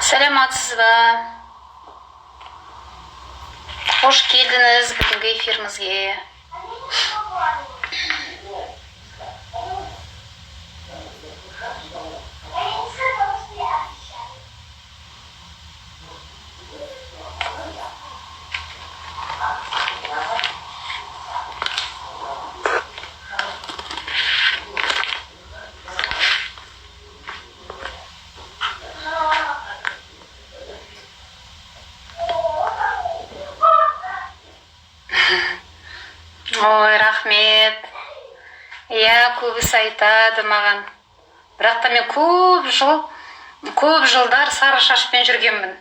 Сәлематсыз ба? Қош келдіңіз бүгінгі эфирімізге. Ой, рахмет. Иә, көбісі айтады маған. Бірақ та мен көп жыл, көп жылдар сары шашпен жүргенмін.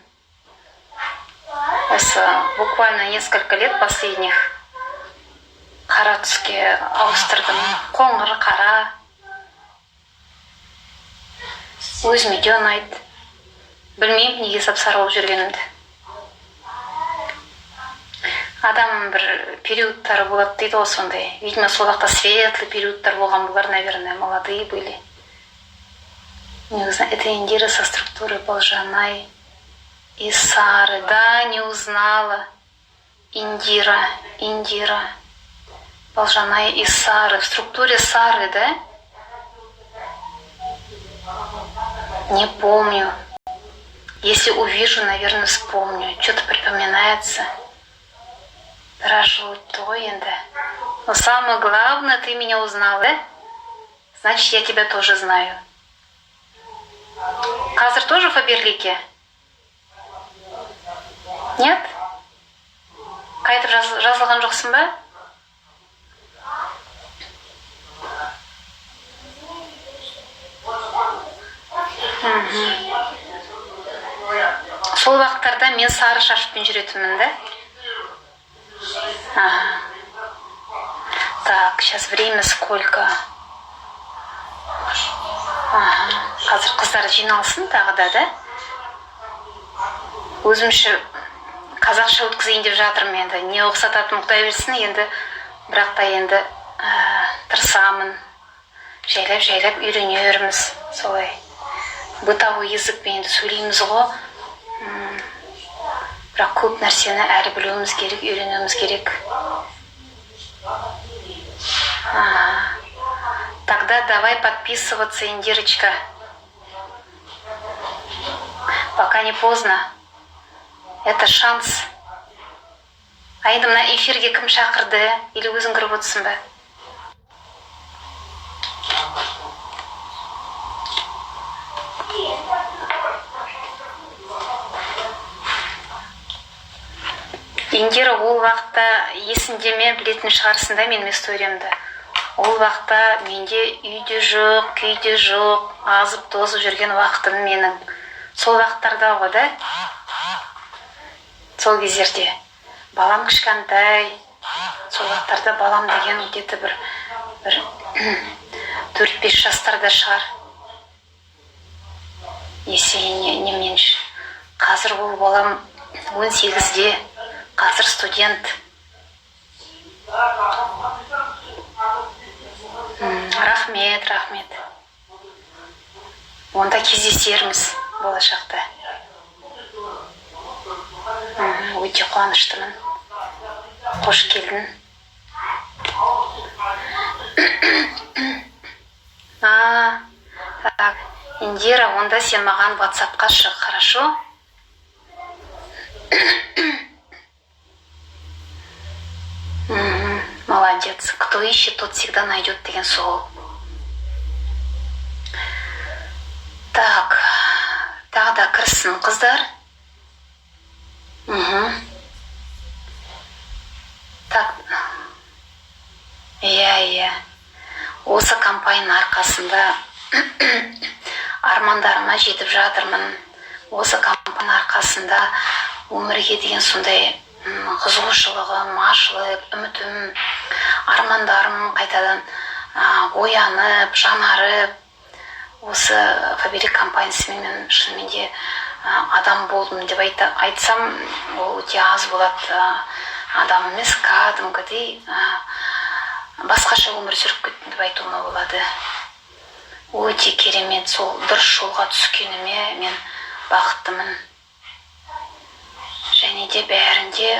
Осы буквально несколько лет последних қара түске ауыстырдым. Қоңыр қара. Өзіме де ұнайды. Білмеймін, неге сап сары болып жүргенімді. Адам бір периодтары болады дейді ғой сондай. Видимо, сол уақытта светлый периодтар болған болар, наверное, молодые были. Не узнаю. Это Индира со структурой Балжанай и Сары. Да, не узнала. Индира, Индира. Балжанай и Сары. В структуре Сары, да? Не помню. Если увижу, наверное, вспомню. Что-то припоминается. Біраз жыл өтті ғой енді. Но самое главное, ты меня узнала, да? Значит, я тебя тоже знаю. Қазір тоже в Фаберлике? Нет? Қайтып жазылған жоқсың ба? Сол уақыттарда мен сары шашпен жүретінмін, да? Ага. Так, сейчас время сколько? Ага. Қазір қыздар жиналсын тағы да, да? Өзімше қазақша өткізейін деп жатырмын енді. Не ұқсататынын құдай білсін енді. Бірақ та енді тырысамын. Жайлап жайлап үйренерміз солай. Бытовой языкпен енді сөйлейміз ғой. Бірақ көп нәрсені әлі білуіміз керек, үйренуіміз керек. Ага. Тогда давай подписываться, Индирочка. Пока не поздно. Это шанс. А енді мына эфирге кім шақырды? Или өзің кіріп отырсың ба? Индира, ол уақытта есіңде ме, білетін шығарсың да менің историямды. Ол уақытта менде үй де жоқ, күй де жоқ, азып тозып жүрген уақытым менің. Сол уақыттарда ғой, да? Сол кездерде балам кішкентай. Сол уақыттарда балам деген где-то бір 4-5 жастарда шығар, если не меньше. Қазір ол балам 18-де, қазір студент. Рахмет, рахмет. Онда кездесерміз болашақта. Өте қуаныштымын. Қош келдің. А, так, Индира, онда сен маған ватсапқа шық, хорошо? Молодец. Кто ищет, тот всегда найдет деген сол. Так, тағы да кірсін қыздар. Так, иә. Осы компанияның арқасында армандарыма жетіп жатырмын. Осы компанияның арқасында өмірге деген сондай қызығушылығым ашылып, үмітім, армандарым қайтадан оянып, жанарып, осы Фаберлик компаниясымен мен шынымен де адам болдым деп айтсам, ол өте аз болады. Адам емес, кәдімгідей басқаша өмір сүріп кеттім деп айтуыма болады. Өте керемет, сол дұрыс жолға түскеніме мен бақыттымын. Және де бәрінде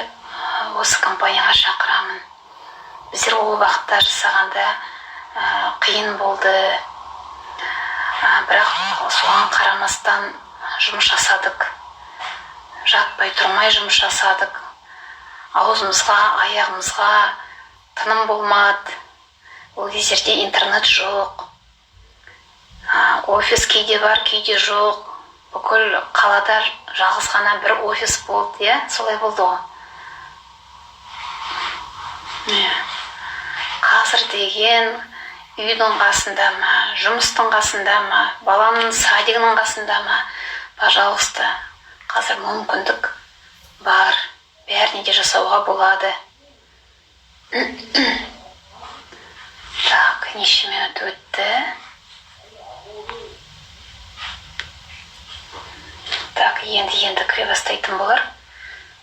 осы компанияға шақырамын. Біздер ол уақытта жасағанда қиын болды, бірақ соған қарамастан жұмыс жасадық, жатпай тұрмай жұмыс жасадық, аузымызға, аяғымызға тыным болмады. Ол кездерде интернет жоқ, офис кейде бар, кейде жоқ. Бүкіл қалада жалғыз ғана бір офис болды, иә, солай болды ғой, иә. Қазір деген үйдің қасында ма, жұмыстың қасында ма, баланың садигінің қасында ма, пожалуйста, қазір мүмкіндік бар, бәріне де жасауға болады. Так, неше минут өтті? Так, енді кіре бастайтын болар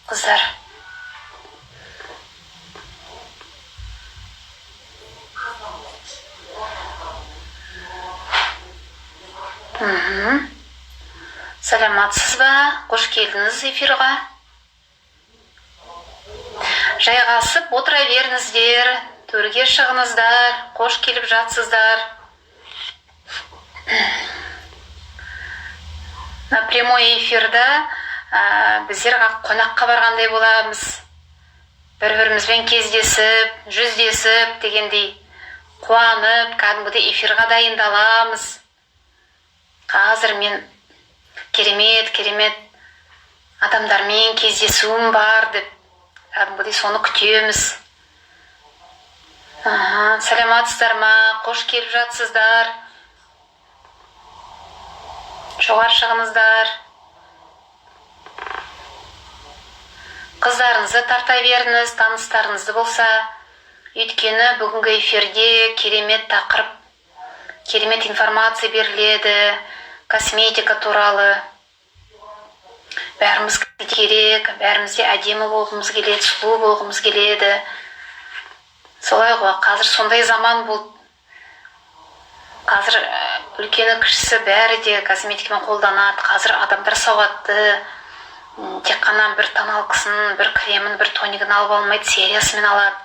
қыздар. Саламатсыз ба? Қош келдіңіз эфирға. Жайғасып отыра беріңіздер, төрге шығыңыздар, қош келіп жатсыздар. Мына прямой эфирда біздер қонаққа барғандай боламыз, бір бірімізбен кездесіп, жүздесіп дегендей, қуанып, кәдімгідей эфирға дайындаламыз. Қазір мен керемет керемет адамдармен кездесуім бар деп кәдімгідей соны күтеміз. Аха, саламатсыздар ма? Қош келіп жатсыздар. Жоғары шығыңыздар, қыздарыңызды тарта беріңіз, таныстарыңызды болса, өйткені бүгінгі эфирде керемет тақырып, керемет информация беріледі косметика туралы. Бәрімізге керек, бәріміз де әдемі болғымыз келеді, сұлу болғымыз келеді, солай ғой? Қазір сондай заман болды. Қазір үлкені кішісі бәрі де косметикамен қолданады. Қазір адамдар сауатты, тек қана бір тоналкасын, бір кремін, бір тонигін алып алмайды, сериясымен алады.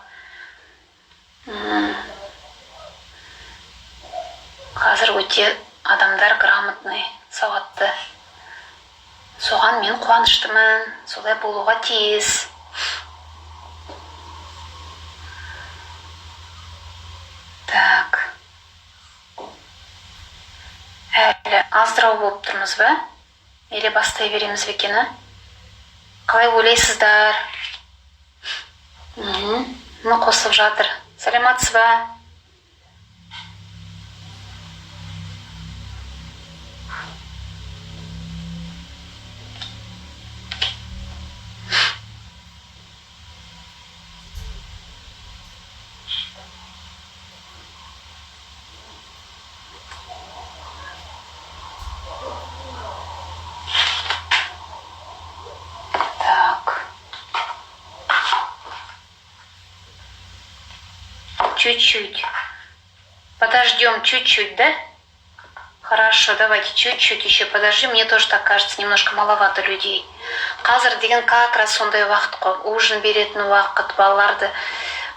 Қазір өте адамдар грамотный, сауатты, соған мен қуаныштымын, солай болуға тиіс. Так, әлі аздырау болып тұрмыз ба или бастай береміз бе екен, а? Қалай ойлайсыздар? Мына қосылып жатыр. Саламатсыз ба? Так, чуть-чуть подождем, чуть-чуть, да? Хорошо, давайте чуть-чуть еще подождем. Мне тоже так кажется, немножко маловато людей. Қазір деген как раз сондай уақыт қой, ужин беретін уақыт, балаларды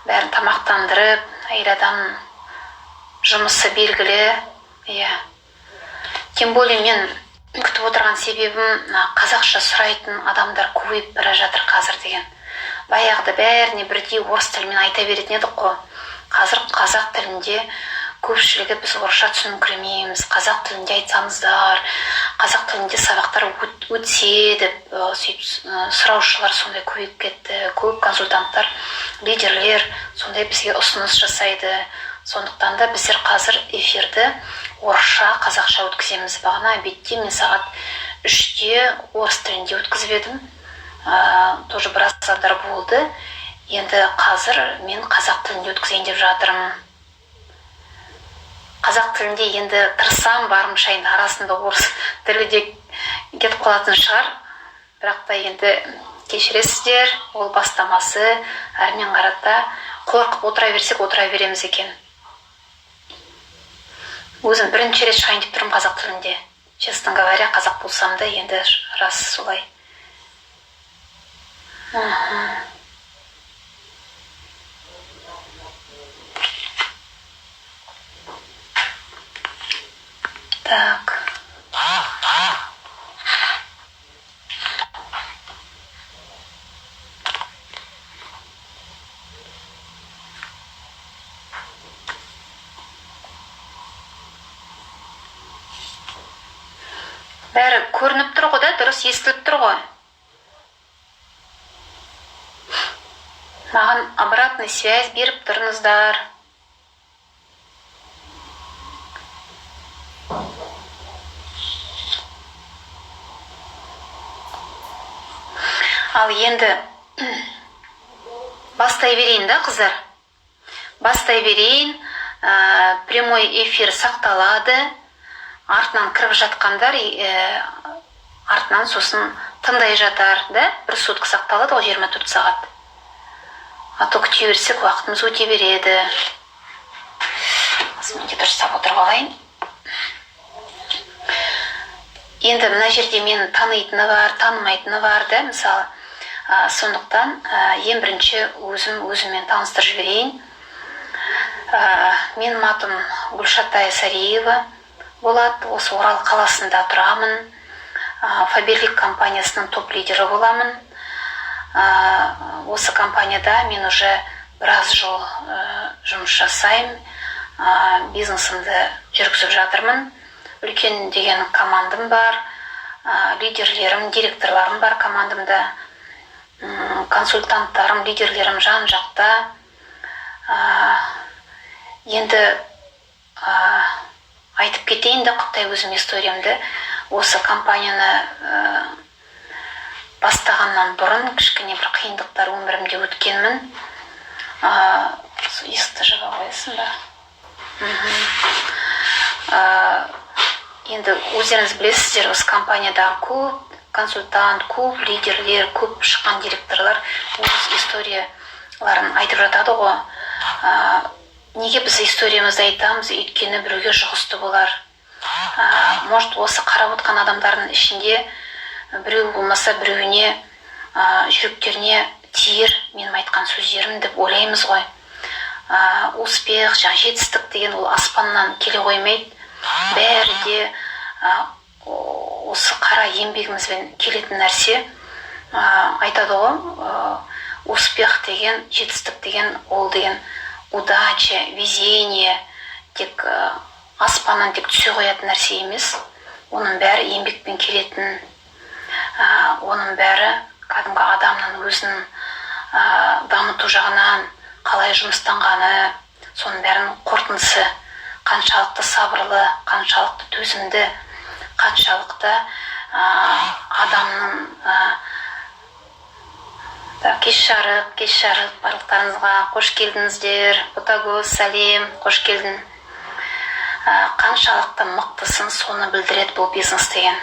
бәрін тамақтандырып, әйел адам жұмысы белгілі, иә. Тем более мен күтіп отырған себебім, мына қазақша сұрайтын адамдар көбейіп бара жатыр қазір деген. Баяғыда бәріне бірдей орыс тілімен айта беретін едік қой. Қазір қазақ тілінде көпшілігі: «Біз орысша түсініңкіремейміз, қазақ тілінде айтсаңыздар, қазақ тілінде сабақтар өтсе», – деп, сөйтіп сұраушылар сондай көбейіп кетті. Көп консультанттар, лидерлер сондай бізге ұсыныс жасайды. Сондықтан да біздер қазір эфирді орысша, қазақша өткіземіз. Бағана обедте мен сағат 3-те орыс тілінде өткізіп едім, тоже біраз адамдар болды. Енді қазір мен қазақ тілінде өткізейін деп жатырмын. Қазақ тілінде енді тырысамын барымша, енді арасында орыс тілі де кетіп қалатын шығар, бірақ та енді Кешіресіздер, ол бастамасы. Әрмен қарата қорқып отыра берсек, отыра береміз екен. Өзім бірінші рет шығайын деп тұрмын қазақ тілінде, честно говоря. Қазақ болсам да, енді рас солай. Мхм. Так, бәрі көрініп тұр ғой да, дұрыс естіліп тұр ғой. Маған обратный связь беріп тұрыңыздар. Ал енді бастай берейін да, қыздар, бастай берейін. Прямой эфир сақталады. Артынан кіріп жатқандар артынан сосын тыңдай жатар да. Бір сутка сақталады ғой, 24 сағат. А то күте берсек, уақытымыз өте береді. Мен де дұрыстап отырып алайын. Енді мына жерде мені танитыны бар, танымайтыны бар да, мысалы. Сондықтан ең бірінші өзім өзіммен таныстырып жіберейін. Менің атым Гүлшатай Сариева болады. Осы Орал қаласында тұрамын. Фаберлик компаниясының топ лидері боламын. Осы компанияда мен уже біраз жыл жұмыс жасаймын, бизнесімді жүргізіп жатырмын. Үлкен деген командам бар, лидерлерім, директорларым бар командамда, консультанттарым, лидерлерім жан жақта. Енді айтып кетейін да құттай өзім историямды. Осы компанияны бастағаннан бұрын кішкене бір қиындықтар өмірімде өткенмін. Есікті жаба қоясың ба? Енді өздеріңіз білесіздер, осы компаниядағы көп консультант, көп лидерлер, көп шыққан директорлар өз историяларын айтып жатады ғой. Неге біз историямызды айтамыз? Өйткені біреуге жұғысты болар. Может, осы қарап отқан адамдардың ішінде біреу болмаса біреуіне, жүректеріне тиер менің айтқан сөздерім деп ойлаймыз ғой. Успех, жаңағы жетістік деген ол аспаннан келе қоймайды. Бәрі де осы қара еңбегімізбен келетін нәрсе. Айтады ғой, успех деген, жетістік деген ол деген удача, везение, тек аспаннан тек түсе қоятын нәрсе емес. Оның бәрі еңбекпен келетін, оның бәрі кәдімгі адамның өзінің дамыту жағынан қалай жұмыстанғаны, соның бәрінің қорытындысы. Қаншалықты сабырлы, қаншалықты төзімді, қаншалықты адамның так, кеш жарық, кеш жарық барлықтарыңызға, қош келдіңіздер! Ботагөз, сәлем, қош келдің! Қаншалықты мықтысын, соны білдіреді бұл бизнес деген.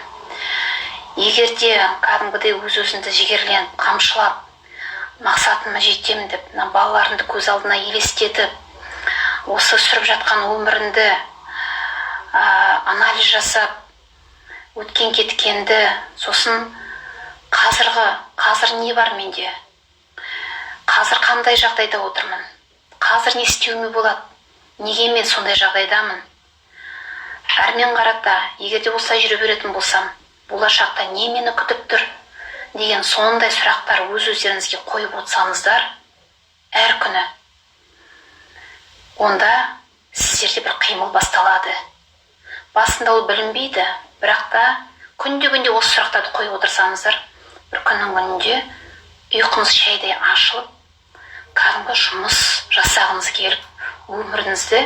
Егер де кәдімгідей өз өзіңді жігерленіп, қамшылап, мақсатыма жетемін деп, мына балаларыңды көз алдына елестетіп, осы сүріп жатқан өміріңді анализ жасап, өткен кеткенді, сосын қазіргі, қазір не бар менде, қазір қандай жағдайда отырмын, қазір не істеуіме болады, неге мен сондай жағдайдамын, әрмен қарата егер де осылай жүре беретін болсам, болашақта не мені күтіп тұр деген сондай сұрақтар өз өздеріңізге қойып отырсаңыздар әр күні, онда сіздерде бір қимыл басталады. Басында ол білінбейді, бірақ та күнде күнде осы сұрақтарды қойып отырсаңыздар, бір күннің күнінде ұйқыңыз шайдай ашылып, кәдімгі жұмыс жасағыңыз келіп, өміріңізді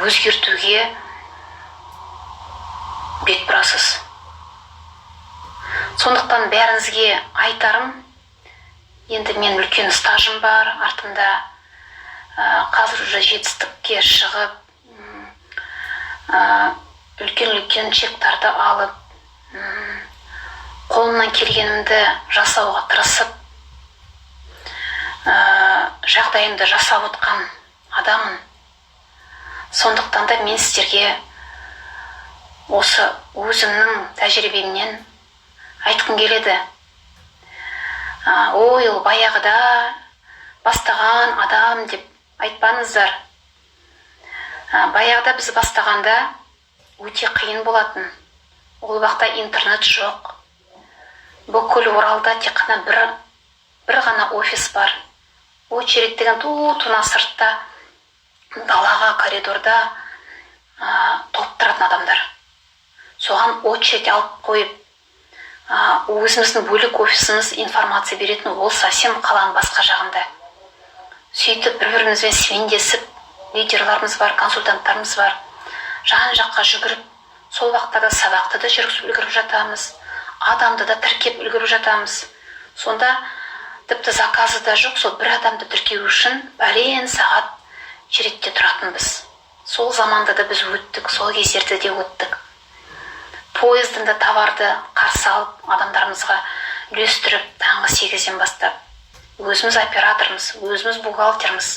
өзгертуге бет бұрасыз. Сондықтан бәріңізге айтарым, енді мен үлкен стажым бар артымда, қазір уже жетістікке шығып, үлкен үлкен чектарды алып, қолымнан келгенімді жасауға тырысып жағдайымды жасап отқан адаммын. Сондықтан да мен сіздерге осы өзімнің тәжірибемнен айтқым келеді. Ой, ол баяғыда бастаған адам деп айтпаңыздар. Баяғыда біз бастағанда өте қиын болатын. Ол уақытта интернет жоқ. Бүкіл Оралда тек қана бір ғана офис бар. Очередь деген туна сыртта, далаға, коридорда толып тұратын адамдар. Соған очередь алып қойып, өзіміздің бөлек офисіміз информация беретін, ол совсем қаланың басқа жағында. Сөйтіп бір бірімізбен смендесіп, лидерларымыз бар, консультанттарымыз бар, жан жаққа жүгіріп, сол уақытта сабақты да жүргізіп үлгеріп жатамыз, адамды да тіркеп үлгеріп жатамыз. Сонда тіпті заказы да жоқ, сол бір адамды тіркеу үшін бәлен сағат очередьте тұратынбыз. Сол заманда да біз өттік, сол кездерді де өттік. Поезден де товарды қарсы алып, адамдарымызға үлестіріп, таңғы 8-ден бастап өзіміз оператормыз, өзіміз бухгалтерміз,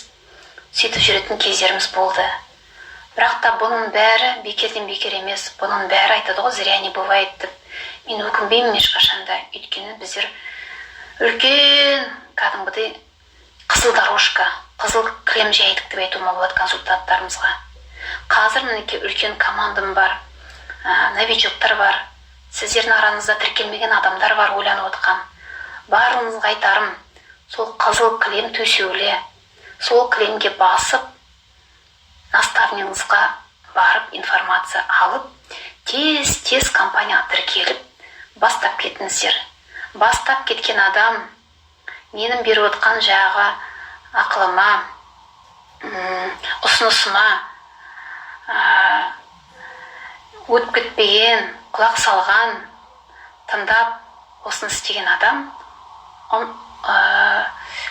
сөйтіп жүретін кездеріміз болды. Бірақ та бұның бәрі бекерден бекер емес. Бұның бәрі, айтады ғой, зря не бывает деп. Мен өкінбеймін ешқашан да, өйткені біздер үлкен кәдімгідей қызыл дорожка, қызыл кілем жайдық деп айтуыма болады консультанттарымызға. Қазір, мінекей, үлкен командам бар, новичоктар бар, сіздердің араңызда тіркелмеген адамдар бар ойланып отқан. Барлығыңызға айтарым: сол қызыл кілем төсеулі, сол кілемге басып, наставнигіңізға барып, информация алып, тез тез компанияға тіркеліп, бастап кетіңіздер. Бастап кеткен адам менің беріп отқан жағы ақылыма, ұсынысыма өтіп кетпеген, құлақ салған, тыңдап, осыны істеген адам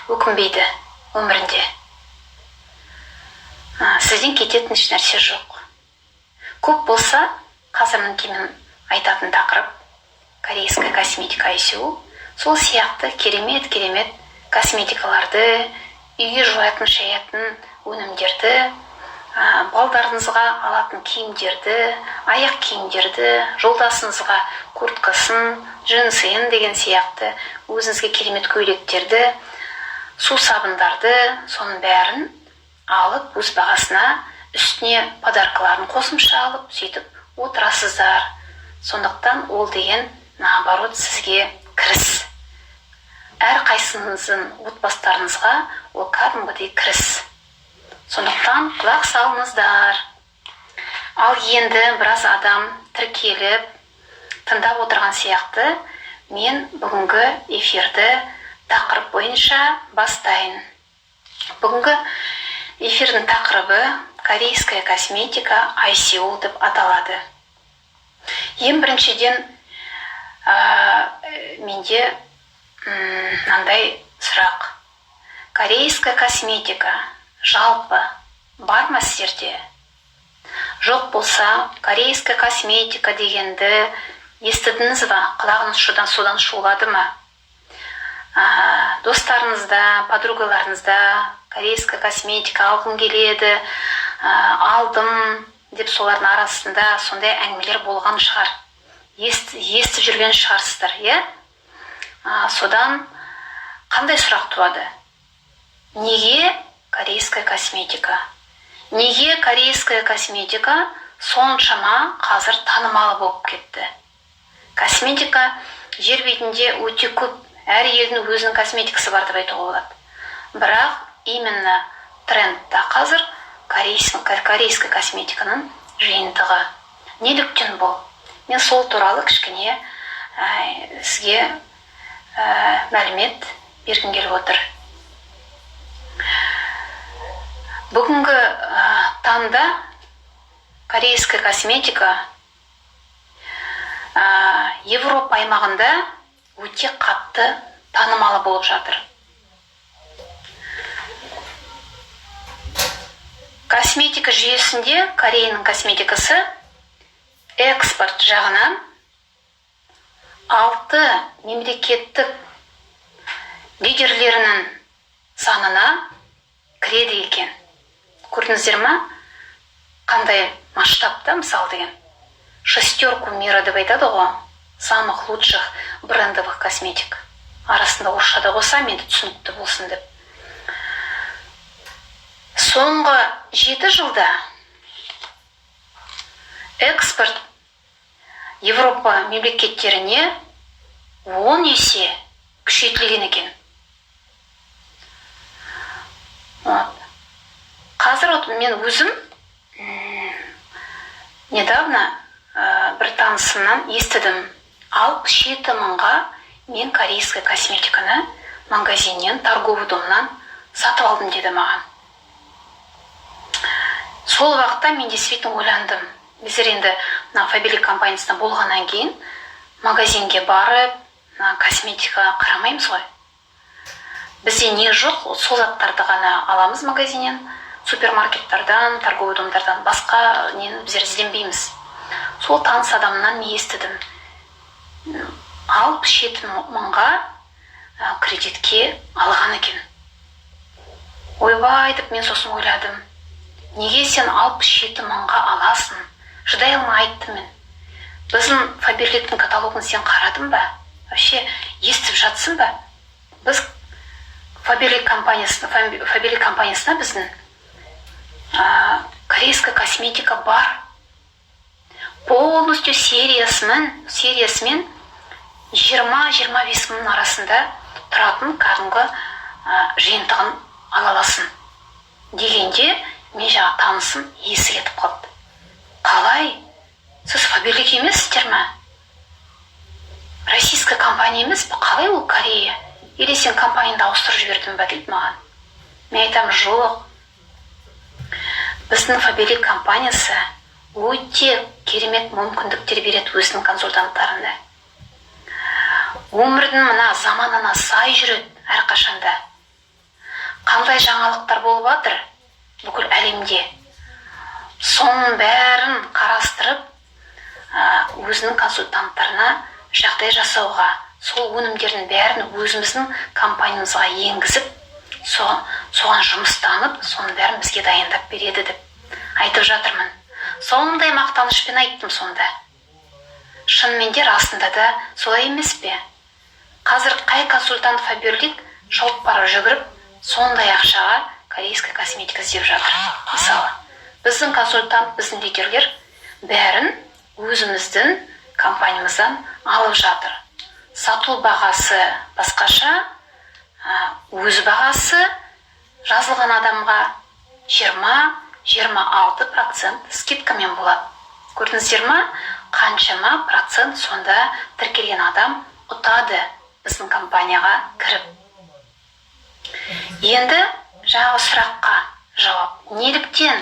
өкінбейді өмірінде. Сізден кететін ешнәрсе жоқ көп болса. Қазір, мінекей, мен айтатын тақырып корейская косметика ICU. Сол сияқты керемет керемет косметикаларды, үйге жуатын, шаятын өнімдерді, балдарыңызға алатын киімдерді, аяқ киімдерді, жолдасыңызға курткасын, джинсыын деген сияқты, өзіңізге керемет көйлектерді, сусабындарды, соның бәрін алып, өз бағасына, үстіне подаркаларын қосымша алып, сөйтіп отырасыздар. Сондықтан ол деген, наоборот, сізге кіріс, әрқайсыңыздың отбасыларыңызға ол кәдімгідей кіріс. Сондықтан құлақ салыңыздар. Ал енді біраз адам тіркеліп, тыңдап отырған сияқты. Мен бүгінгі эфирді тақырып бойынша бастайын. Бүгінгі эфирдің тақырыбы корейская косметика ICO деп аталады. Ең біріншіден, менде мынандай сұрақ: корейская косметика жалпы бар ма сіздерде? Жоқ болса, корейская косметика дегенді естідіңіз ба? Құлағыңыз содан шулады ма? Достарыңызда, подругаларыңызда корейская косметика алғым келеді, алдым деп, солардың арасында сондай әңгімелер болған шығар, естіп жүрген шығарсыздар, иә? Содан қандай сұрақ туады? Неге корейская косметика, неге корейская косметика соншама қазір танымал болып кетті? Косметика жер бетінде өте көп, әр елдің өзінің косметикасы бар деп айтуға болады. Бірақ именно трендта қазір корейская косметиканың жиынтығы. Неліктен бұл? Мен сол туралы кішкене сізге мәлімет бергім келіп отыр. Бүгінгі таңда корейская косметика Европа аймағында өте қатты танымалы болып жатыр. Косметика жүйесінде Кореяның косметикасы экспорт жағынан 6 мемлекеттік лидерлерінің санына Кіреді екен. Көрдіңіздер ма, қандай масштабта? Мысалы деген, шестерку мира деп айтады ғой, самых лучших брендовых косметик арасында. Орысша да қосамын енді, түсінікті болсын деп. Соңғы 7 жылда экспорт Европа мемлекеттеріне 10 есе күшейтілген екен. Вот. Қазір вот мен өзім недавно бір танысымнан естідім: 67 мыңға мен корейская косметиканы магазиннен, торговый домнан сатып алдым деді маған. Сол уақытта мен действительно ойландым: біздер енді мына Фаберлик компаниясында болғаннан кейін магазинге барып, мына косметикаға қарамаймыз ғой. Бізде не жоқ, сол заттарды ғана аламыз магазиннен, супермаркеттардан, торговый домдардан. Басқа нені біздер ізденбейміз. Сол таныс адамнан мен естідім: 67 мыңға кредитке алған екен. Ойбай деп мен сосын ойладым: неге сен 67 мыңға аласың? Шыдай алмай айттым мен: біздің Фаберликтің каталогын сен қарадың ба вообще, естіп жатсың ба? Біз Фаберлик компаниясына, Фаберлик компаниясына біздің корейская косметика бар, полностью сериясымен 20-25 мыңның арасында тұратын кәдімгі жиынтығын ала аласың дегенде, мен жаңа танысым есі кетіп қалды: қалай, сіз Фаберлик емессіздер ма, российская компания емес пе, қалай ол Корея? Или сен компанияңды ауыстырып жібердің ба дейді маған. Мен айтамын: жоқ, біздің Фаберлик компаниясы өте керемет мүмкіндіктер береді өзінің консультанттарына. Өмірдің мына заманына сай жүреді әрқашанда. Қандай жаңалықтар болып жатыр бүкіл әлемде, соның бәрін қарастырып, өзінің консультанттарына жағдай жасауға, сол өнімдердің бәрін өзіміздің компаниямызға енгізіп, соған жұмыстанып, соның бәрін бізге дайындап береді деп айтып жатырмын. Сондай мақтанышпен айттым сонда. Шынымен де, расында да солай емес пе? Қазір қай консультант Фаберлик шауып барып, жүгіріп сондай ақшаға корейская косметика іздеп жатыр? Мысалы, біздің консультант, біздің лидерлер бәрін өзіміздің компаниямыздан алып жатыр. Сату бағасы басқаша, өз бағасы жазылған адамға 20-26% скидкамен болады. Көрдіңіздер ма, қаншама процент сонда тіркелген адам ұтады біздің компанияға кіріп? Енді жаңағы сұраққа жауап: неліктен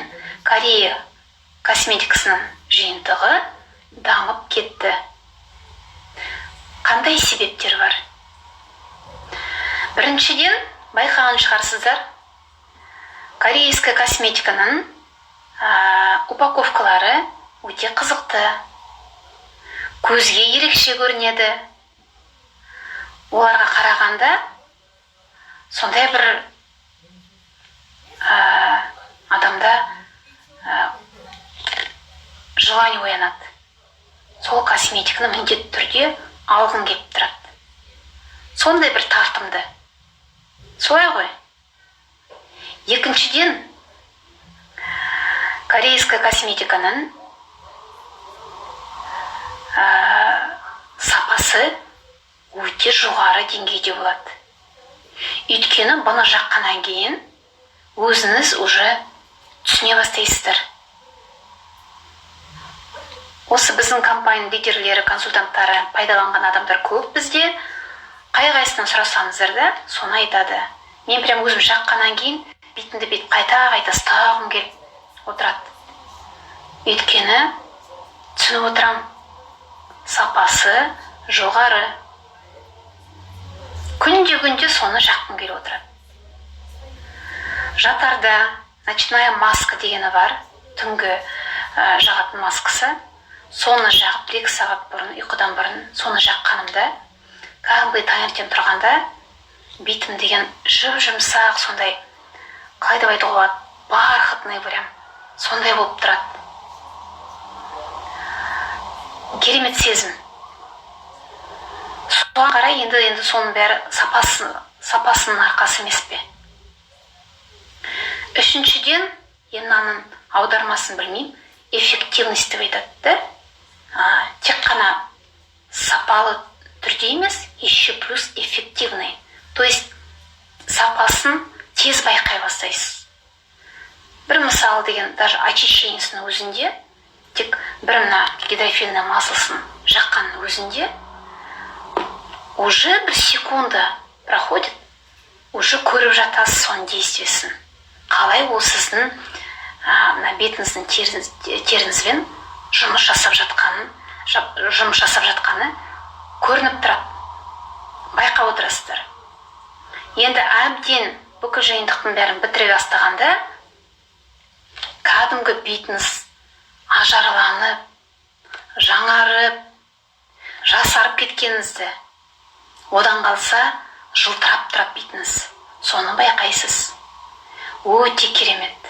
Корея косметикасының жиынтығы дамып кетті, қандай себептер бар? Біріншіден, байқаған шығарсыздар, корейская косметиканың упаковкалары өте қызықты, көзге ерекше көрінеді. Оларға қарағанда сондай бір адамда желание оянады, сол косметиканы міндетті түрде алғың келіп тұрады, сондай бір тартымды, солай ғой? Екіншіден, корейская косметиканың сапасы өте жоғары деңгейде болады. Өйткені бұны жаққаннан кейін өзіңіз уже түсіне бастайсыздар. Осы біздің компанияның лидерлері, консультанттары пайдаланған адамдар көп бізде. Қай қайсысынан сұрасаңыздар да, соны айтады: мен прям өзім жаққаннан кейін бетімді бүйтіп қайта қайта ұстағым келіп отырады, өйткені түсініп отырамын, сапасы жоғары. Күнде күнде соны жаққым келіп отырады. Жатарда ночная маска дегені бар, түнгі жағатын маскасы. Соны жағып, 1-2 сағат бұрын, ұйқыдан бұрын соны жаққанымда, кәдімгідей таңертең тұрғанда бетім деген жұп жұмсақ, сондай Қалай деп айтуға болады, бархатный прям сондай болып тұрады. Керемет сезім. Соған қарай енді соның бәрі сапасының арқасы емес пе? Үшіншіден, енді мынаның аудармасын білмеймін, эффективность деп айтады да. Тек қана сапалы түрде емес, еще плюс эффективный, то есть сапасын тез байқай бастайсыз. Бір мысал деген, даже очищение сінің өзінде, тек бір мына гидрофильный масло сын жаққанның өзінде уже бір секунда проходит, уже көріп жатасыз соның действие сін, қалай ол сіздің мына бетіңіздің теріңізбен жұмыс жасап жатқаны көрініп тұрады, байқап отырасыздар. Енді әбден бүкіл жиынтықтың бәрін бітіре бастағанда, кәдімгі бетіңіз ажарланып, жаңарып, жасарып кеткеніңізді, одан қалса, жылтырап тұрады бетіңіз, соны байқайсыз. Өте керемет.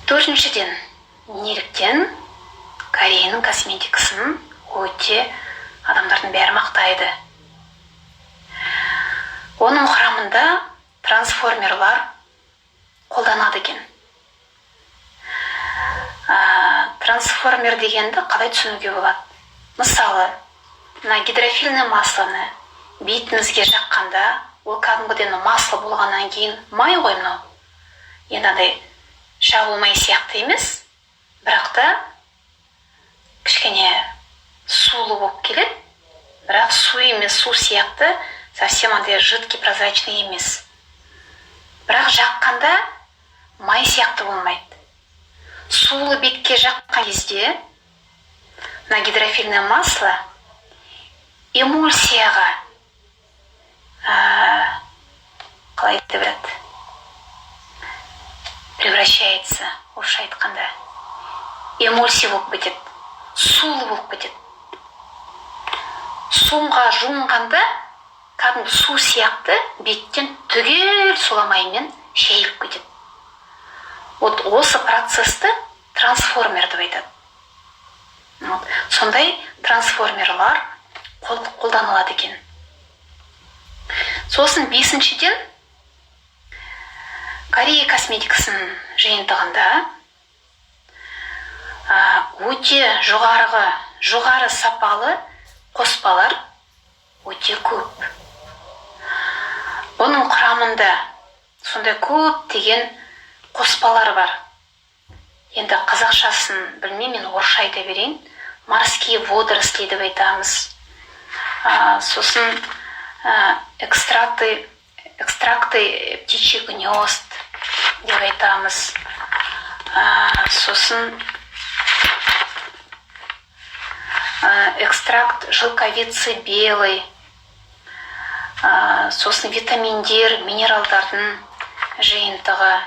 Төртіншіден, неліктен Кореяның косметикасын өте адамдардың бәрі мақтайды? Оның құрамында трансформерлар қолданады екен. Трансформер дегенді қалай түсінуге болады? Мысалы, мына гидрофильный масло ны бетіңізге жаққанда, ол кәдімгідей масло болғаннан кейін май ғой мынау. Енді андай жағу май сияқты емес, бірақ та кішкене сулы болып келеді, бірақ су емес, су сияқты совсем андай жидкий, прозрачный емес, бірақ жаққанда май сияқты болмайды. Сулы бетке жаққан кезде мына гидрофильное масло эмульсияға, қалай деп айтады, превращается, орысша айтқанда, эмульсия болып кетеді, сулы болып кетеді. Суға жуынғанда кәдімгі су сияқты беттен түгел суламаймен шайылып кетеді. Вот осы процессті трансформер деп айтады. Вот. Сондай трансформерлар қолданылады екен. Сосын бесіншіден, Корея косметикасының жиынтығында өте жоғары сапалы қоспалар өте көп. Бұның құрамында сондай көптеген қоспалар бар. Енді қазақшасын білмеймін, мен орысша айта берейін. Морские водоросли деп айтамыз, сосын экстракты птичьих гнезд деп айтамыз, сосын экстракт шелковицы белой, сосын витаминдер, минералдардың жиынтығы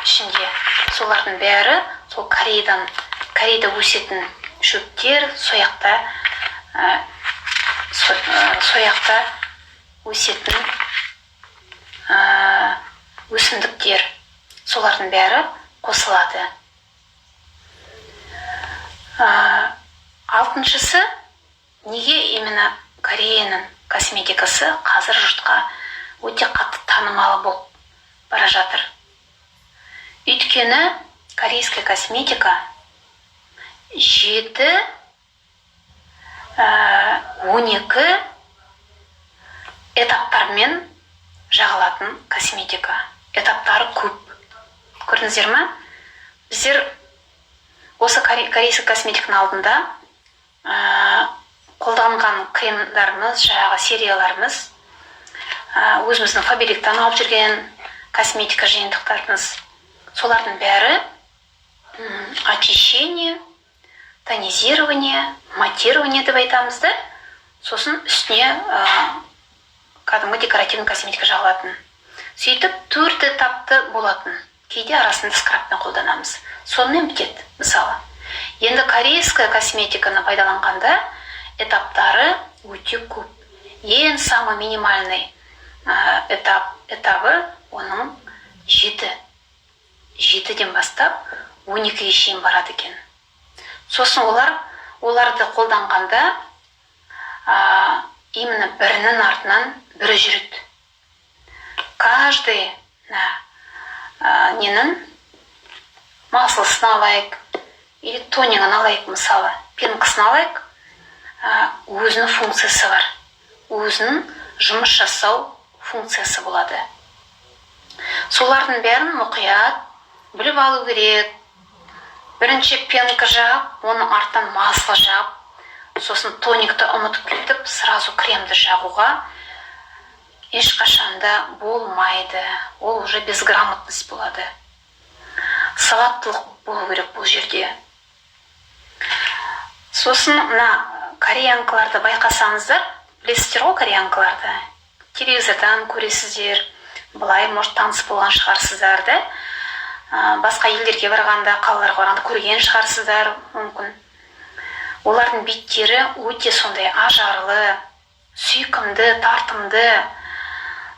ішінде. Солардың бәрі сол Кореяда өсетін шөптер, сояқта өсетін өсімдіктер, солардың бәрі қосылады. Алтыншысы, неге именно Кореяның косметикасы қазір жұртқа өте қатты танымал болып бара жатыр? Өйткені корейская косметика 7, 12 этаптармен жағылатын косметика. Этаптары көп, көрдіңіздер ма? Біздер осы корейский косметиканың алдында қолданған кремдарымыз, жаңағы серияларымыз, өзіміздің Фаберликтан алып жүрген косметика жиынтықтарымыз, солардың бәрі очищение, тонизирование, матирование деп айтамыз да, сосын үстіне кәдімгі декоративный косметика жағылатын. Сөйтіп төрт этапты болатын. Кейде арасында скрабпен қолданамыз, сонымен бітеді. Мысалы, енді корейская косметиканы пайдаланғанда этаптары өте көп. Ең самый минимальный этабы Оның 7, 7-ден бастап 12-ге шейін барады екен. Сосын оларды қолданғанда именно бірінің артынан бірі жүреді. Каждый мына ненің маслосын алайық или тонигін алайық, мысалы, пенкасын алайық, өзінің функциясы бар, өзінің жұмыс жасау функциясы болады. Солардың бәрін мұқият біліп алу керек. Бірінші пенка жағып, оның артынан масло жағып, сосын тоникті ұмытып кетіп, сразу кремді жағуға ешқашанда болмайды. Ол уже безграмотность болады. Сауаттылық болу керек бұл жерде. Сосын мына кореянкаларды байқасаңыздар, білесіздер ғой, кореянкаларды телевизордан көресіздер, былай, может, таныс болған шығарсыздар да, басқа елдерге барғанда, қалаларға барғанда көрген шығарсыздар мүмкін. Олардың беттері өте сондай ажарлы, сүйкімді, тартымды,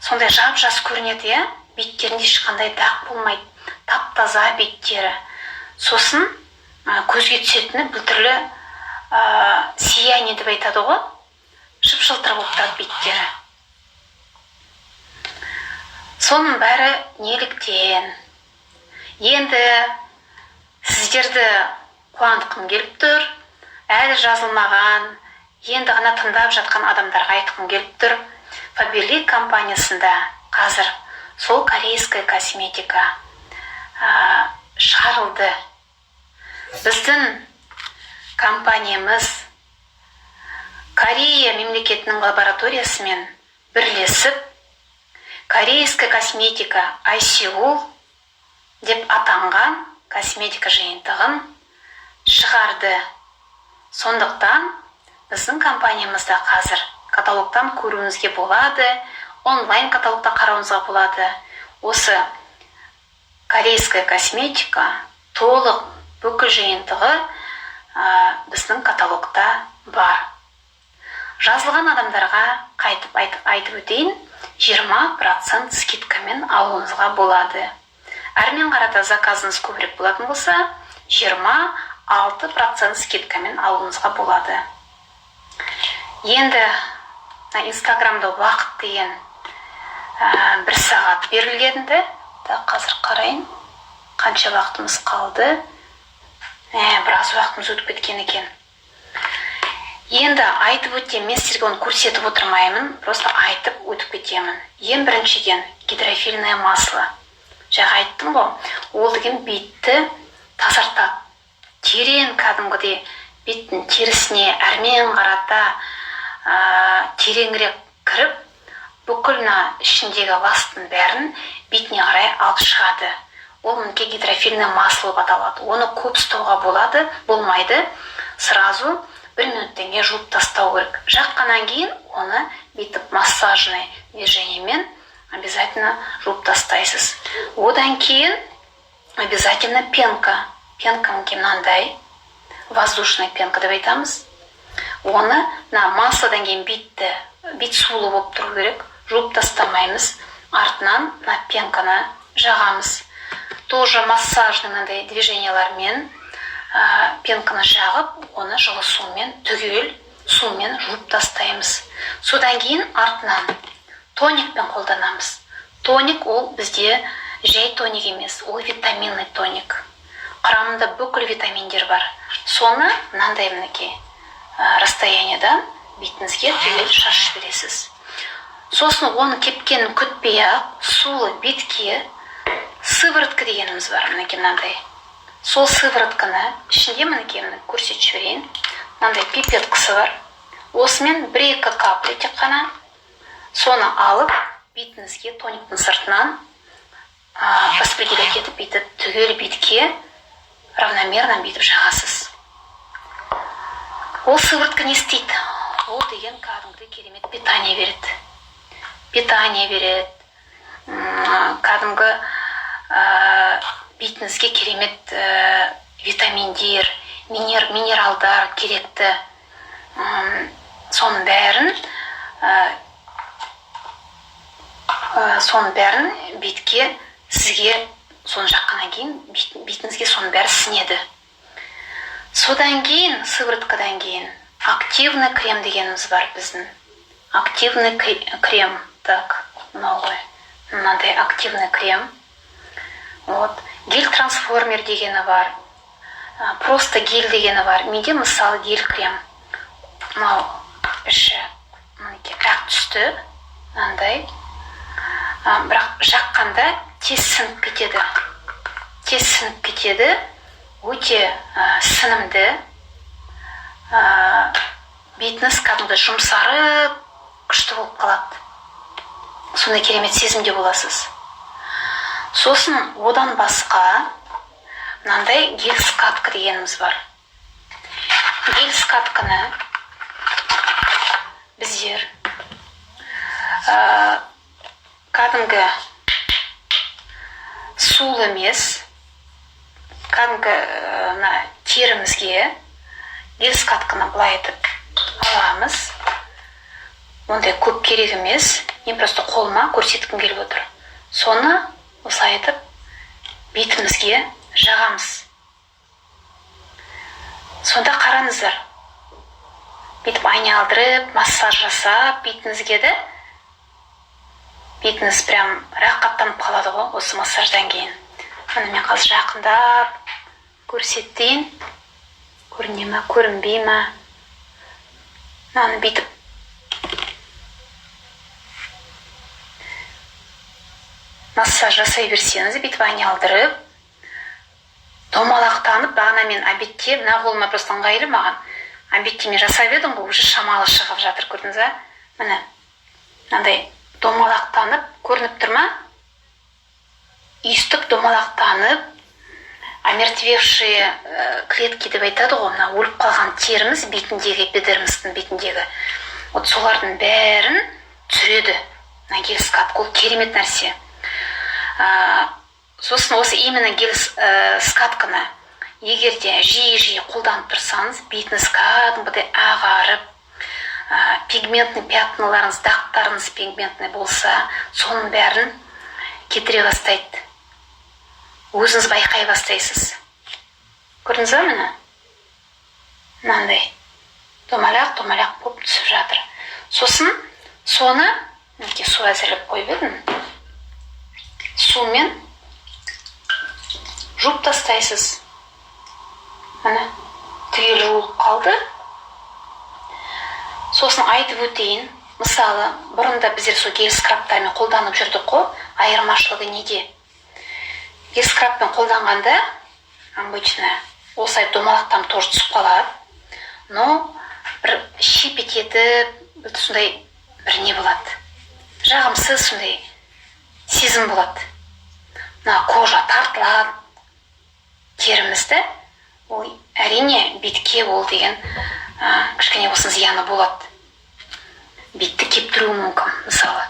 сондай жап жас көрінеді, иә. Беттерінде ешқандай дақ болмайды, тап таза беттері. Сосын көзге түсетіні біртүрлі сияние деп айтады ғой, жып жылтыр болып тұрады беттері. Соның бәрі неліктен? Енді сіздерді қуантқым келіп тұр. Әлі жазылмаған, енді ғана тыңдап жатқан адамдарға айтқым келіп тұр: Фаберлик компаниясында қазір сол корейская косметика шығарылды. Біздің компаниямыз Корея мемлекетінің лабораториясымен бірлесіп, корейская косметика Айсеул деп атанған косметика жиынтығын шығарды. Сондықтан біздің компаниямызда қазір каталогтан көруіңізге болады, онлайн каталогта қарауыңызға болады. Осы корейская косметика толық бүкіл жиынтығы біздің каталогта бар. Жазылған адамдарға қайтып айтып өтейін, 20% скидкамен алуыңызға болады. Әрмен қарата заказыңыз көбірек болатын болса, 26% скидкамен алуыңызға болады. Енді мына Инстаграмда уақыт деген бір сағат берілген ді. Так, қазір қарайын, қанша уақытымыз қалды. Біраз уақытымыз өтіп кеткен екен. Енді айтып өтемін, мен сіздерге оны көрсетіп отырмаймын, просто айтып өтіп кетемін. Ең біріншіден, гидрофильное масло. Жаңа айттым ғой, ол деген бетті тазартады терең, кәдімгідей беттің терісіне әрмен қарата тереңірек кіріп, бүкіл мына ішіндегі ластың бәрін бетіне қарай алып шығады. Ол мінекей гидрофильное масло болып аталады. Оны көп ұстауға болады, болмайды, сразу бір минуттан кейін жуып тастау керек. Жаққаннан кейін оны бүйтіп массажный движениемен обязательно жуып тастайсыз. Одан кейін обязательно пенка. Пенка мінекей мынандай воздушный пенка деп айтамыз оны. Мына маслодан кейін бет сулы болып тұру керек, жуып тастамаймыз, артынан мына пенканы жағамыз. Тоже массажный мынандай движениялармен пенканы жағып, оны жылы сумен, түгел сумен жуып тастаймыз. Содан кейін артынан тоникпен қолданамыз. Тоник ол бізде жай тоник емес, ол витаминный тоник, құрамында бүкіл витаминдер бар. Соны мынандай, мінекей, расстояниядан бетіңізге түгел шашып жібересіз. Сосын оны кепкенін күтпей ақ сулы бетке сыворотка дегеніміз бар, мінекей, мынандай. Сол сыворотканы ішінде, мінекей, міне, көрсетіп жіберейін, мынандай пипеткасы бар. Осымен бір екі капля тек қана соны алып, бетіңізге тониктің сыртынан распределять етіп, бүйтіп түгел бетке равномерно бүйтіп жағасыз. Ол сыворотка не істейді? Ол деген кәдімгідей керемет питание береді, питание береді, кәдімгі бетіңізге керемет витаминдер, минералдар керекті, соның бәрін Соның бәрін бетке, сізге соны жаққаннан кейін бетіңізге соның бәрі сіңеді. Содан кейін, сывороткадан кейін активный крем дегеніміз бар біздің. Активный крем, так, мынау ғой, мынандай активный крем. Вот гель трансформер дегені бар, просто гель дегені бар. Менде, мысалы, гель крем. Мынау іші, мінекей, ақ түсті мынандай. Бірақ жаққанда тез сіңіп кетеді, тез сіңіп кетеді, өте сіңімді. Бетіңіз кәдімгі жұмсарып, күшті болып қалады, сондай керемет сезімде боласыз. Сосын одан басқа мынандай гель скатка дегеніміз бар. Гель скатканы біздер кәдімгі сулы емес, кәдімгі мына терімізге гель скатканы былай етіп аламыз. Ондай көп керек емес, мен просто қолыма көрсеткім келіп отыр. Соны осылай етіп бетімізге жағамыз. Сонда қараңыздар, бүйтіп айналдырып, массаж жасап бетіңізге де, бетіңіз прям рақаттанып қалады ғой осы массаждан кейін. Міне, мен қазір жақындап көрсетейін, көріне ма, көрінбей ма? Мынаны бүйтіп массаж жасай берсеңіз, бүйтіп айналдырып, домалақтанып. Бағана мен обедте, мына қолыма просто ыңғайлы маған, обедте мен жасап едім ғой, уже шамалы шығып жатыр, көрдіңіз ба? Міне, мынандай домалақтанып көрініп тұр ма? Өйстіп домалақтанып, омертвевшие клетки деп айтады ғой, мына өліп қалған теріміз бетіндегі, эпидермистің бетіндегі, вот солардың бәрін түсіреді мына гель скатка. Ол керемет нәрсе. Сосын осы именно гель скатканы егер де жиі жиі қолданып тұрсаңыз, бетіңіз кәдімгідей ағарып, пигментный пятналарыңыз, дақтарыңыз пигментный болса, соның бәрін кетіре бастайды, өзіңіз байқай бастайсыз. Көрдіңіз ба? Міне, мынандай домалақ домалақ болып түсіп жатыр. Сосын соны, мінекей, су әзірлеп қойып едім, сумен жуып тастайсыз. Міне, түгел жуылып қалды. Сосын айтып өтейін, мысалы, бұрында біздер сол гель скрабтармен қолданып жүрдік қой. Айырмашылығы неде? Гель скрабпен қолданғанда обычно осылай домалақтанып тоже түсіп қалады, но бір шип етіп, бір сондай бір не болады, жағымсыз сондай сезім болады. Мына кожа тартылады терімізді, ол, әрине, бетке ол деген кішкене болсын зияны болады, бетті кептіруі мүмкін, мысалы.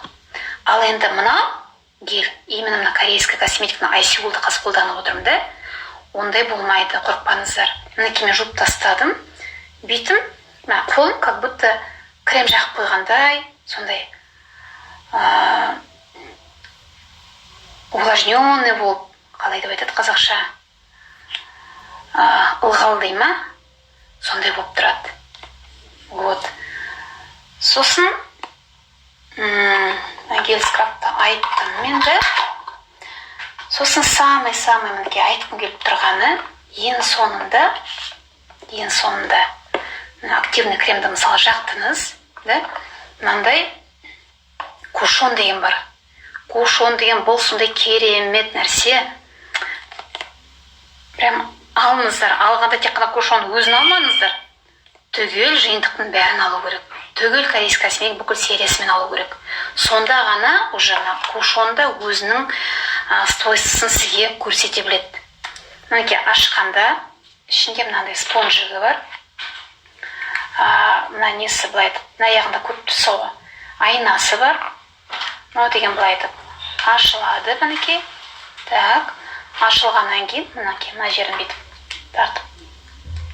Ал енді мына гель, именно мына корейская косметиканы, Айсиулды қазір қолданып отырмын да, ондай болмайды, қорықпаңыздар. Мінекей, мен жуып тастадым бетім, мына қолым как будто крем жағып қойғандай, сондай увлажненный болып, қалай деп айтады қазақша, ылғал дей ма, сондай болып тұрады. Вот, сосын гель скрабты айттым енді. Сосын самый самый мінекей айтқым келіп тұрғаны, ең соңында мына активный кремді, мысалы, жақтыңыз да, мынандай кушон деген бар. Кушон деген бұл сондай керемет нәрсе, прям алыңыздар. Алғанда тек қана кушон өзін алмаңыздар, түгел жиынтықтың бәрін алу керек, түгел корейский косметик бүкіл сериясымен алу керек. Сонда ғана уже мына кушон да өзінің свойствосын сізге көрсете біледі. Мінекей, ашқанда ішінде мынандай спонжигі бар. Мына несі былай етіп, мына жағында көріп тұрсыз ғой, айнасы бар. Мынау деген былай етіп ашылады, мінекей. Так, ашылғаннан кейін, мінекей, мына жерін бүйтіп тартып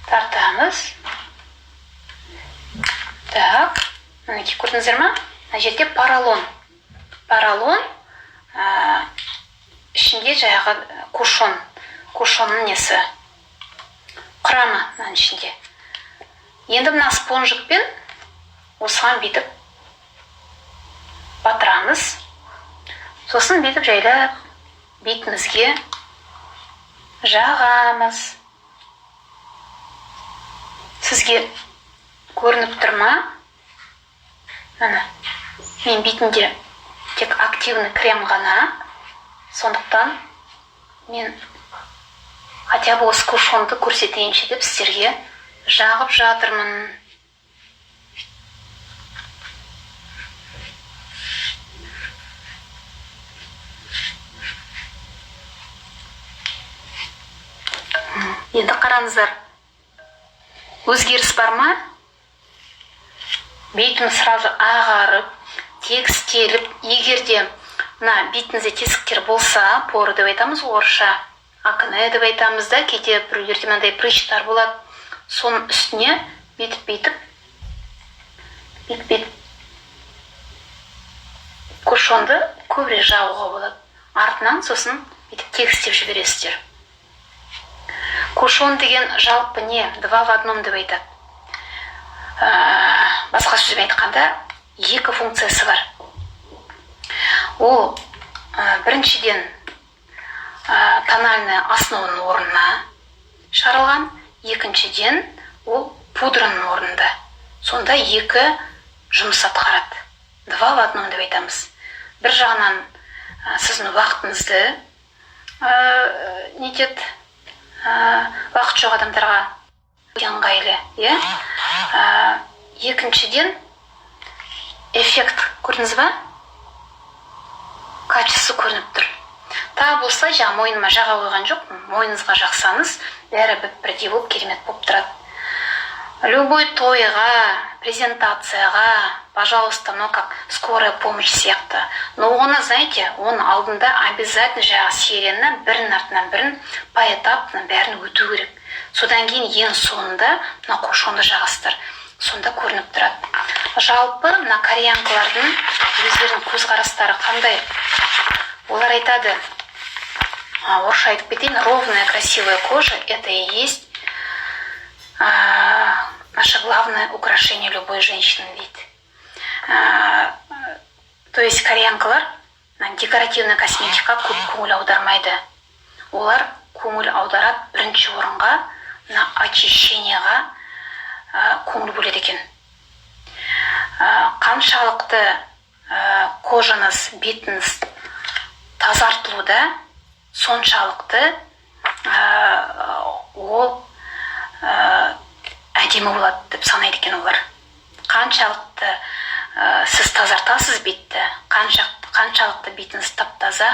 тартамыз. Так, мінекей, көрдіңіздер ма? Мына жерде поролон, поролон. Ішінде жаңағы кушон, кушонның несі, құрамы мынаның ішінде. Енді мына спонжикпен осыған бүйтіп батырамыз, сосын бүйтіп жайлап бетімізге жағамыз. Сізге көрініп тұр ма? Міне, мен бетімде тек активный крем ғана, сондықтан мен хотя бы осы кушонды көрсетейінші деп сіздерге жағып жатырмын. Енді қараңыздар, өзгеріс бар ма? Бетім сразу ағарып, тегістеліп. Егер де мына бетіңізде тесіктер болса, поры деп айтамыз ғой орысша, акне деп айтамыз да, кейде біреулерде мынандай прыщтар болады, соның үстіне бүйтіп, бүйтіп, бүйтіп, бүйтіп кушонды көбірек жағуға болады. Артынан сосын бүйтіп тегістеп жібересіздер. Кушон деген жалпы не, два в одном деп айтады. Басқа сөзбен айтқанда, екі функциясы бар. Ол біріншіден, тональная основаның орнына шығарылған, екіншіден, ол пудраның орнында. Сонда екі жұмыс атқарады, два в одном деп айтамыз. Бір жағынан, сіздің уақытыңызды нетеді, уақыт жоқ адамдарға өте ыңғайлы, иә. Екіншіден, эффект көрдіңіз ба, качество көрініп тұр. Тағы болса, жаңа мойныма жаға қойған жоқпын, мойныңызға жақсаңыз, бәрі бір бірдей болып, керемет болып тұрады. Любой тойға, презентацияға, пожалуйста, ну, как скорая помощь сияқты. Но оны, знаете, оның алдында обязательно жаңағы серияны бірінің артынан бірін поэтапно бәрін өту керек. Содан кейін ең соңында мына кушонды жағасыздар, сонда көрініп тұрады. Жалпы мына кореянкалардың өздерінің көзқарастары қандай? Олар айтады, орысша айтып кетейін: ровная красивая кожа — это и есть наше главное украшение любой женщины, дейді. То есть кореянкалар мына декоративный косметика көп көңіл аудармайды. Олар көңіл аударады бірінші орынға мына очищениеға көңіл бөледі екен. Қаншалықты кожаңыз, бетіңіз тазартылуда, соншалықты ол әдемі болады деп санайды екен олар. Қаншалықты сіз тазартасыз бетті, қаншалықты бетіңіз тап таза,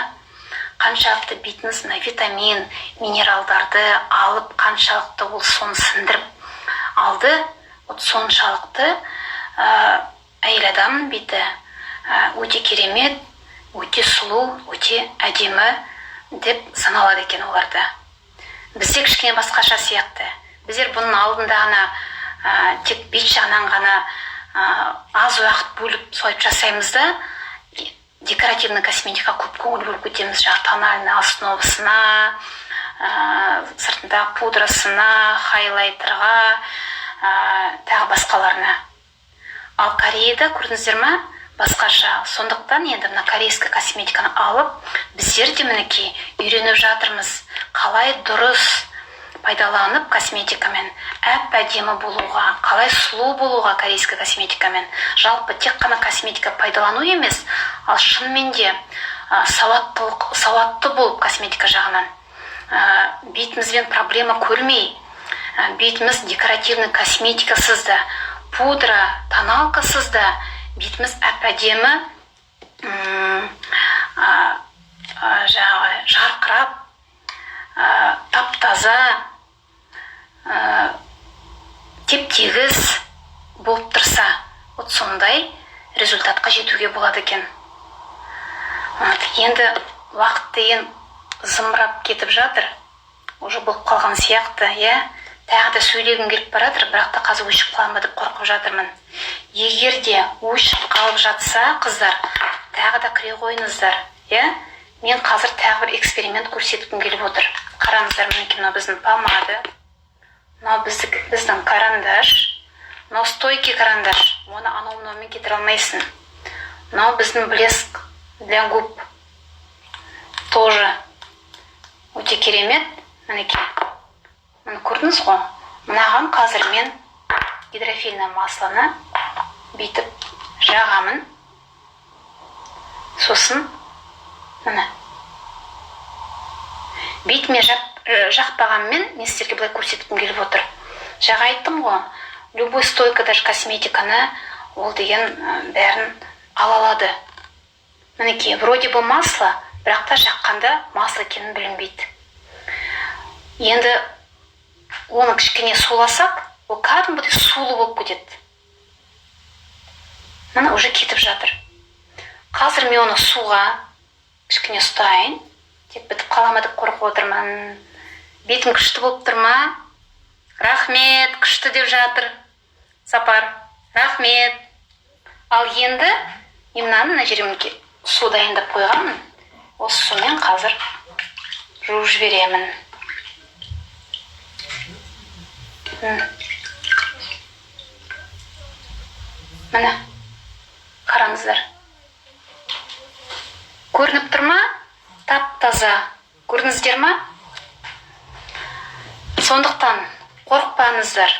қаншалықты бетіңіз мына витамин, минералдарды алып, қаншалықты ол соны сіңдіріп алды, вот соншалықты әйел адамның беті өте керемет, өте сұлу, өте әдемі деп саналады екен оларда. Бізде кішкене басқаша сияқты. Біздер бұның алдында ғана тек бет жағынан ғана аз уақыт бөліп, солай жасаймыз да, декоративный косметика көп көңіл бөліп кетеміз, жаңағы тональный основасына, сыртындағы пудрасына, хайлайтерға, тағы басқаларына. Ал Кореяда, көрдіңіздер ма, басқаша. Сондықтан енді мына корейский косметиканы алып, біздер де, мінекей, үйреніп жатырмыз, қалай дұрыс пайдаланып косметикамен әп әдемі болуға, қалай сұлу болуға корейский косметикамен. Жалпы тек қана косметика пайдалану емес, ал шынымен де сауаттылық, сауатты болып косметика жағынан, бетімізбен проблема көрмей, бетіміз декоративный косметикасыз да, пудра, тоналкасыз да бетіміз әп әдемі, жаңағы жарқырап, тап таза, теп тегіс болып тұрса, вот сондай результатқа жетуге болады екен. Вот, енді уақыт деген зымырап кетіп жатыр, уже болып қалған сияқты, иә. Тағы да сөйлегім келіп бара жатыр, бірақ та қазір өшіп қаламын ба деп қорқып жатырмын. Егер де өшіп қалып жатса, қыздар, тағы да кіре қойыңыздар, иә. Мен қазір тағы бір эксперимент көрсеткім келіп отыр. Қараңыздар, мінекей, мынау біздің помада, мынау біздің карандаш, мынау стойкий карандаш, оны анау мынаумен кетіре алмайсың. Мынау біздің блеск для губ, тоже өте керемет. Мінекей, міне, көрдіңіз ғой. Мынаған қазір мен гидрофильный маслоны бүйтіп жағамын. Сосын, міне, бетіме жақпағанмен, мен сіздерге былай көрсеткім келіп отыр. Жаңа айттым ғой, любой стойка, даже косметиканы ол деген бәрін ала алады. Мінекей, вроде бы масло, бірақ та жаққанда масло екені білінбейді. Енді оны кішкене суласақ, ол кәдімгідей сулы болып кетеді. Міне, уже кетіп жатыр. Қазір мен оны суға кішкене ұстайын, тек бітіп қала ма деп қорқып отырмын. Бетім күшті болып тұр ма? Рахмет, күшті деп жатыр Сапар, рахмет. Ал енді мен мынаны, мына жерге, мінекей, су дайындап қойғанмын. Осы сумен қазір жуып жіберемін. Міне, қараңыздар, көрініп тұр ма? Тап таза, көрдіңіздер ма? Сондықтан қорықпаңыздар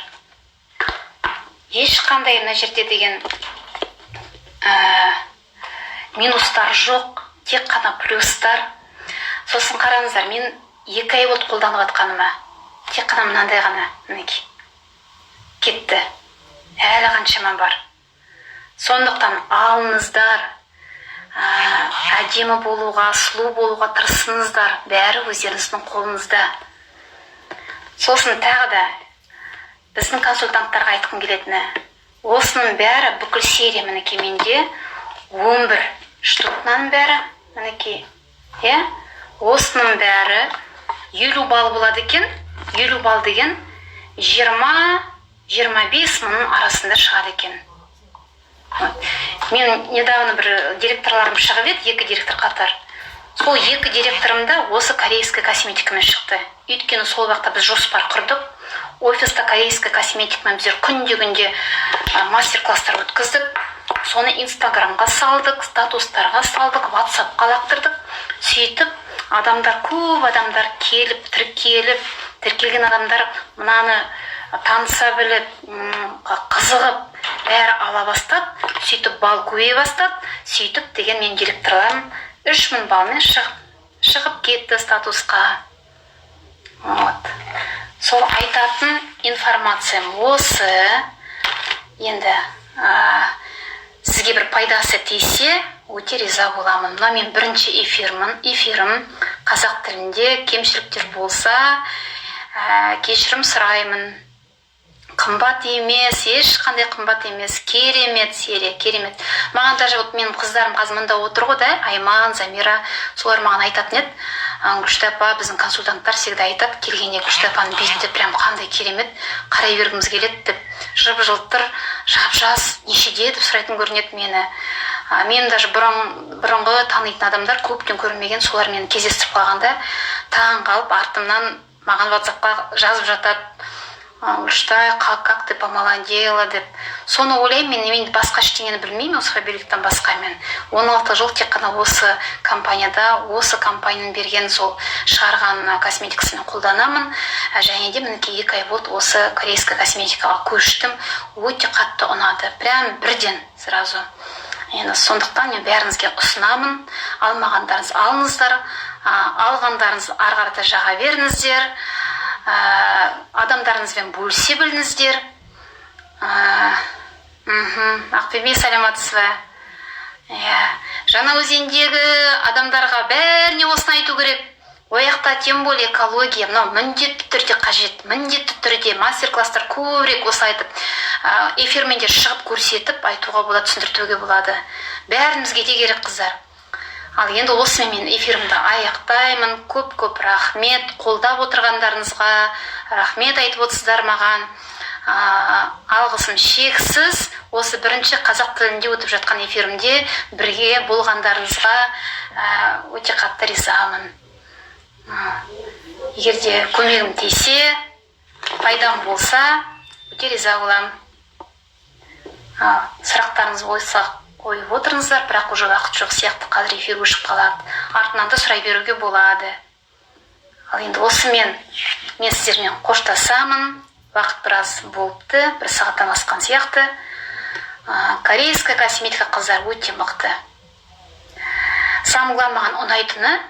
ешқандай. Мына жерде деген минустар жоқ, тек қана плюстар. Сосын қараңыздар, мен 2 ай болды қолданып жатқаныма, тек қана мынандай ғана, мінекей, кетті. Әлі қаншама бар. Сондықтан алыңыздар, әдемі болуға, сұлу болуға тырысыңыздар, бәрі өздеріңіздің қолыңызда. Сосын тағы да біздің консультанттарға айтқым келетіні: осының бәрі, бүкіл серия, мінекей, менде 11 штук мынаның бәрі, мінекей, иә. Осының бәрі 50 балл болады екен. 50 балл деген 20-25 мыңның арасында шығады екен. Вот. Мен недавно бір директорларым шығып еді, екі директор қатар. Сол екі директорым да осы корейский косметикамен шықты. Өйткені сол уақытта біз жоспар құрдық офиста, корейский косметикамен біздер күнде күнде мастер класстар өткіздік. Соны Инстаграмға салдық, статустарға салдық, Ватсапқа лақтырдық. Сөйтіп адамдар, көп адамдар келіп тіркеліп, тіркелген адамдар мынаны таныса біліп, қызығып, бәрі ала бастады. Сөйтіп балл көбейе бастады. Сөйтіп деген менің директорларым 3000 баллмен шығып кетті статусқа. Вот, сол айтатын информациям осы. Енді сізге бір пайдасы тисе, өте риза боламын. Мына мен бірінші эфирім қазақ тілінде. Кемшіліктер болса, кешірім сұраймын. Қымбат емес, ешқандай қымбат емес. Керемет серия, керемет. Маған даже, вот, менің қыздарым қазір мында отыр ғой да, Айман, Замира, солар маған айтатын еді: «Күшті апа, біздің консультанттар всегда айтады келгенде, Күшті апаның беті прям қандай керемет, қарай бергіміз келеді», — деп. Жып жылтыр, жап жас, нешеде деп сұрайтын көрінеді мені. Мен даже бұрынғы танитын адамдар, көптен көрмеген, солар мені кездестіріп қалғанда таң қалып, артымнан маған Ватсапқа жазып жатады: «Гүлштай, как ты помолодела», — деп. Соны ойлаймын мен. Мен басқа ештеңені білмеймін осы Фаберликтен басқа. Мен 16 жыл тек қана осы компанияда, осы компанияның берген, сол шығарған косметикасын қолданамын. Және де, мінекей, 2 ай болды, осы корейский косметикаға көштім. Өте қатты ұнады, прям бірден, сразу. Енді сондықтан мен бәріңізге ұсынамын: алмағандарыңыз алыңыздар, алғандарыңыз ары қарата жаға беріңіздер, адамдарыңызбен бөлісе біліңіздер. Ақбибі, саламатсыз ба? Иә, Жаңаөзендегі адамдарға бәріне осыны айту керек. Ол жақта тем более экология, мынау міндетті түрде қажет. Міндетті түрде мастер класстар көбірек осы айтып, эфирмен де шығып көрсетіп айтуға болады, түсіндіртуге болады. Бәрімізге де керек, қыздар. Ал енді осымен мен эфирімді аяқтаймын. Көп көп рахмет қолдап отырғандарыңызға, рахмет айтып отырсыздар маған. Алғысым шексіз. Осы бірінші қазақ тілінде өтіп жатқан эфирімде бірге болғандарыңызға өте қатты ризамын. Егер де көмегім тисе, пайдам болса, өте риза боламын. Сұрақтарыңыз болса, қойып отырыңыздар, бірақ уже уақыт жоқ сияқты, қазір эфир өшіп қалады. Артынан да сұрай беруге болады. Ал енді осымен мен сіздермен қоштасамын. Уақыт біраз болыпты, бір сағаттан асқан сияқты. Корейская косметика, қыздар, өте мықты. Самое главное, маған ұнайтыны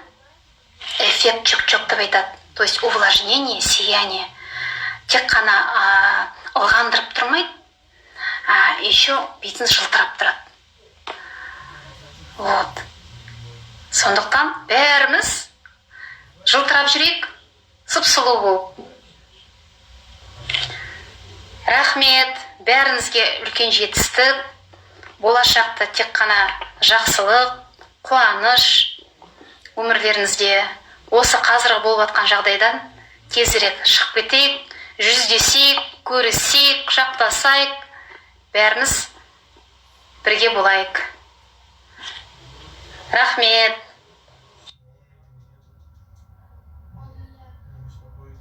эффект чок-чок деп айтады, то есть увлажнение, сияние. Тек қана ылғандырып тұрмайды, еще бетіңіз жылтырап тұрады. Вот сондықтан бәріміз жылтырап жүрейік, сұп сұлу болып. Рахмет бәріңізге, үлкен жетістік, болашақта тек қана жақсылық, қуаныш өмірлеріңізде. Осы қазіргі болып жатқан жағдайдан тезірек шығып кетейік, жүздесейік, көрісейік, құшақтасайық, бәріміз бірге болайық. Рахмет. Он меня Успокоить.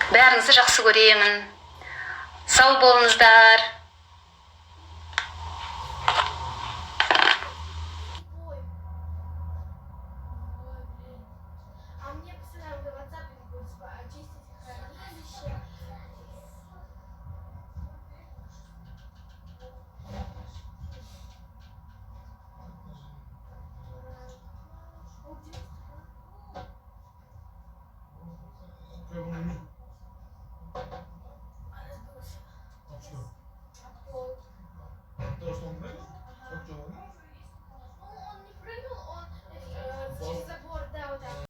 Бәріңізді жақсы көремін, сау болыңыздар. Ой. Ой, блин. А мне постоянно в WhatsApp будет, типа, очистить хранилище.